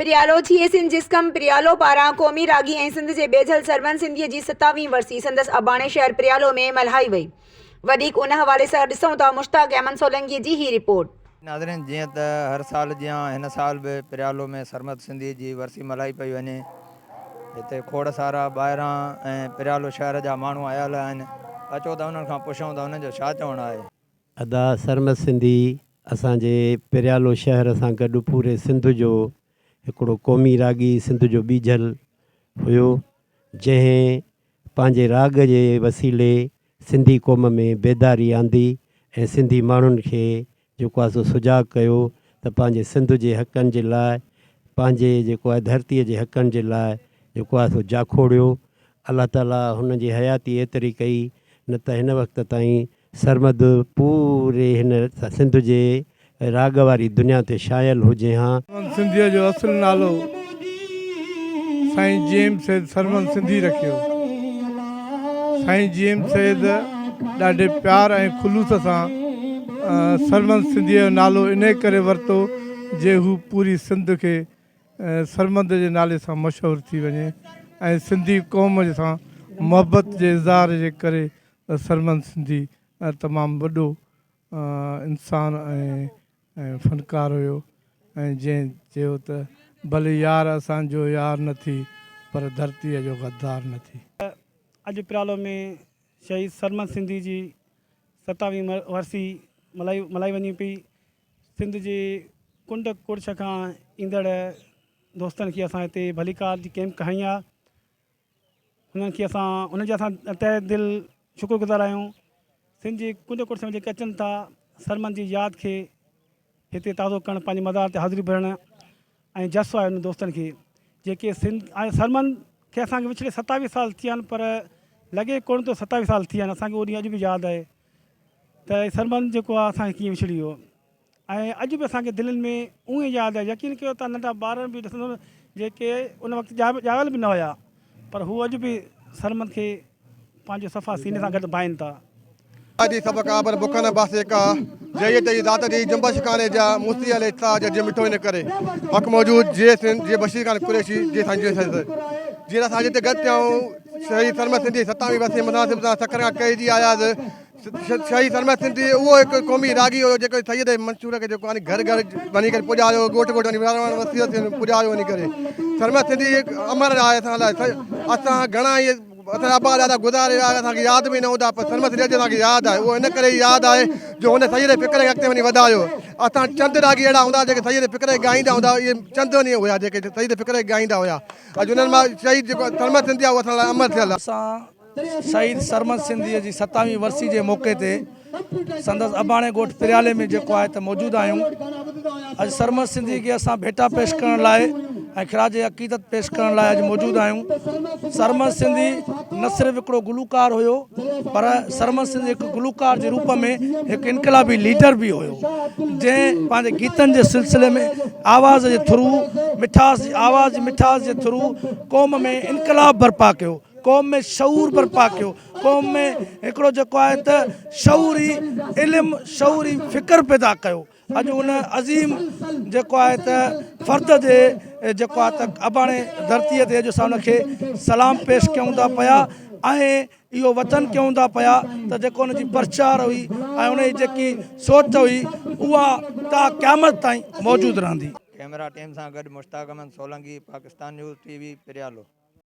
پريالو جيئي سنڌ جسقم پريالو پاران قومي راڳي ۽ سنڌ جي ٻيجل سرون سنڌيء جي ستاويهين ورسي سندس اباڻي شهر پريالو ۾ ملهائي وئي. وڌيڪ ان حوالي سان ڏسون ٿا مشتاق احمد سولنگيء جي هي رپورٽ. ناظرين جيئن ته هر سال جيان هن سال به پريالو ۾ سرمد سنڌي جي ورسي ملهائي پئي وڃي هتي کوڙ سارا ٻاهران ۽ پريالو شهر جا ماڻهو آيل آهن اچو ته انهن کان پڇون ته انهن جو ڇا چوڻ آهي. ادا سرمد سنڌي اسان جي پريالو شهر سان گڏ پوري سنڌ جو هڪڙو قومي راڳي سنڌ جو ٻيجل هيو جنهن پنهنجي راڳ جي وسيلي سنڌي قوم ۾ بيداري آندي ۽ سنڌي ماڻهن کي جيڪو آهي سو سجاڳ ڪيو ته پنهنجي سنڌ جي حقن جي لاء پنهنجي جيڪو آهي ڌرتي جي حقن جي لاء جيڪو آهي سو جاکوڙيو الله تعالي هن جي حياتي ايتري ڪئي نه ته هن وقت تائين سرمد پوري هن سنڌ جي راڳ واري دنيا تي شايل هجي هان. سرمد سنڌيء جو اصل نالو سائين جي ايم سيد سرمد سنڌي رکيو. سائين جي ايم سيد ڏاڍي پيار ۽ خلوص سان سرمد سنڌيء جو نالو انهيء ڪري ورتو جي هو پوري سنڌ کي سرمد جي نالي سان مشهور ٿي وڃي ۽ سنڌي قوم سان محبت جي اظهار جي ڪري سرمد سنڌي تمام وڏو انسان ۽ فنڪار هيو ۽ جنهن چيو ته ڀلي يار اسان جو يار نه ٿي پر ڌرتيء جو غدار نه ٿي. اڄ پرالو ۾ شهيد سرمد سنڌي جي ستاويهين ورسي ملهائي ملهائي وڃي پئي. سنڌ جي ڪنڊ ڪڙڇ کان ايندڙ دوستن کي اسان هتي ڀليڪار جي ڪيمپ هنئي آهي. انهن کي اسان انهن جا اسان تهه دل شڪر گذار آهيون. سنڌ جي ڪنڊ ڪڙڇ ۾ جيڪي اچن ٿا سرمد جي ياد کي هتي تازو ڪرڻ پنهنجي مزار تي حاضري ڀرڻ ۽ جس آهي انهن دوستن کي جيڪي سنڌ ۽ سرمد کي اسان کي وڇڙي ستاويهه سال ٿي ويا آهن پر لڳي ڪونه ٿو ستاويهه سال ٿي ويا آهن اسان کي اهو ڏينهن اڄ به ياد آهي ته سرمد جيڪو آهي اسان کي ڪيئن وڇڙي ويو. ۽ اڄ به اسان کي دلين ۾ اونهي ياد آهي. يقين ڪيو ته ننڍا ٻارن به ڏسندو جيڪي ان وقت ڄاول به نه هيا پر هو اڄ به سرمد کي پنهنجو صفا سيني سان گڏ ڀائين ٿا. جي سڀ ڪا پر بک نه باسي ڪا، جيئي تئي ذات جي جنبش ڪانهي جا، موسي عليه تاج جي مٺو ان ڪري حق موجود جي سنڌ جي بشير خان قريشي جي سائين جي سائين جي اسان اڄ هتي گڏ ٿيا آهيون شهيد سرمد سنڌي ستاويهين ورسي مناسب سان سکر کان ڪهجي آياسين شهيد سرمد سنڌي اهو هڪ قومي راڳي هيو جيڪو سيد منصور کي جيڪو آهي گهر گهر وڃي ڪري پڄايو ڳوٺ ڳوٺ وڃي وارڻ وسي وسي پڄايو وڃي ڪري سرمد سنڌي هڪ امر آهي اسان لاء اسان گهڻا ئي اسان جا ابا ڏاڏا گذاري ويا اسان کي ياد به نه هوندا پر سرمد سنڌي اڄ اسان کي ياد آهي اهو ان ڪري ئي ياد آهي جو هن سيد فڪر کي اڳتي وڃي وڌايو اسان چند راڳي اهڙا هوندا جيڪي سيد فڪر کي ڳائيندا هوندا اهي چند وڃي هيا جيڪي سيد فڪر کي ڳائيندا هيا اڄ انهن مان شهيد جيڪو سرمد سنڌي آهي اهو اسان لاء امر ٿيل آهي. اسان شهيد سرمد سنڌيء جي ستاويهين ورسي جي موقعي تي سندس اباڻي ڳوٺ پريالي ۾ جيڪو آهي ته موجود آهيون. اڄ سرمد سنڌيء کي اسان ڀيٽا پيش ڪرڻ لاء ۽ خراج عقيدت پيش ڪرڻ لاء اڄ موجود آهيون. سرمد سنڌي نه صرف هڪڙو گلوڪار هيو پر سرمد سنڌي هڪ گلوڪار جي روپ ۾ هڪ انقلابي ليڊر به هيو جنهن پنهنجي گيتن جي سلسلي ۾ آواز جي ٿرو مٺاس جي آواز جي مٺاس جي ٿرو قوم ۾ انقلاب برپا ڪيو. قوم ۾ شعور برپا ڪيو، قوم ۾ هڪڙو جيڪو آهي ته شعوري علم، شعوري فڪر پيدا ڪيو. اڄ ان عظيم جيڪو آهي ته فرد جي جيڪو آهي ته اباڻي ڌرتيء تي اڄ اسان ان کي سلام پيش ڪيون ٿا پيا ۽ اهو وچن ڪيون ٿا پيا ته جيڪو ان جي پرچار هئي ۽ ان جي جيڪي سوچ هئي اها تا قيامت تائين موجود رهندي. ڪئميرا ٽيم سان گڏ Mushtaq Ahmed Solangi, Pakistan news T V, Pariyalo.